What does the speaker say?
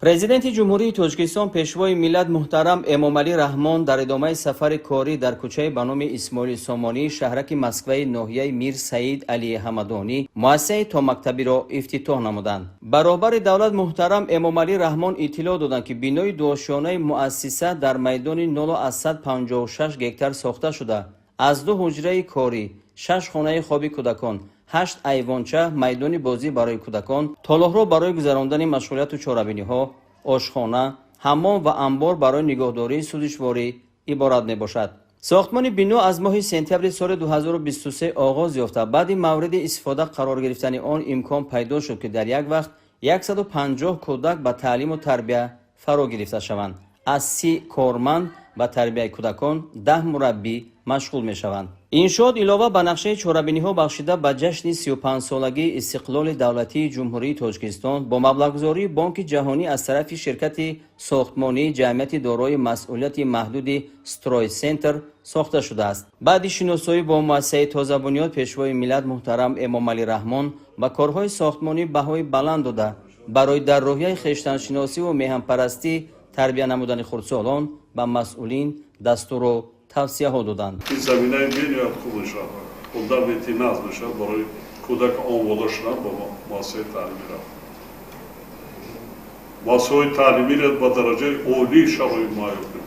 Президенти Ҷумҳурии Тоҷикистон, Пешвои миллат муҳтарам Эмомалӣ Раҳмон дар идомаи сафари корӣ дар кӯчаи ба номи Исмоили Сомонӣ, шаҳраки Москваи ноҳияи Мир Саид Алии Ҳамадонӣ муассисаи томактабиро ифтитоҳ намуданд. Ба роҳбари давлат муҳтарам Эмомалӣ Раҳмон иттилоъ доданд, ки бинои дуошёнаи муассиса дар майдони 0,56 гектар сохта шуда, аз ду ҳуҷраи корӣ, шаш хонаи хоби кӯдакон, ҳашт айвонча, майдони бозӣ барои кӯдакон, толорҳо барои гузарондани машғулияту чорабиниҳо, ошхона, ҳаммом ва амбор барои нигоҳдории сӯзишворӣ иборат мебошад. Сохтмони бино аз моҳи сентябри соли 2023 оғоз ёфта, баъди мавриди истифода қарор гирифтани он имкон пайдо шуд, ки дар як вақт 150 кӯдак ба таълиму тарбия фаро гирифта шаванд. Аз 30 корманд ба тарбияи кӯдакон 10 мураббӣ машғул мешаванд. Иншоот илова ба нақшаи чорабиниҳо бахшида ба ҷашни 35-солагии истиқлоли давлатии Ҷумҳурии Тоҷикистон бо маблағгузории Бонки Ҷаҳонӣ аз тарафи ширкати сохтмонии ҷамъияти дорои масъулияти маҳдуди «Стройцентр» сохта шудааст. Баъди шиносоӣ бо муассисаи тозабунёд, Пешвои миллат муҳтарам Эмомалӣ Раҳмон ба корҳои сохтмонӣ баҳои баланд дода, барои дар рӯҳияи хештаншиносиву меҳанпарастӣ тарбия намудани хурдсолон ба масъулин дастуру тавсияҳо доданд. Ин заминаи бениҳоят хуб мешавад, фундаменти нағз мешавад барои кӯдак омода шудан ба муассисаи таълимӣ рафт. Муассисаҳои таълимиро ба дараҷаи олии шароит муҳайё кунем.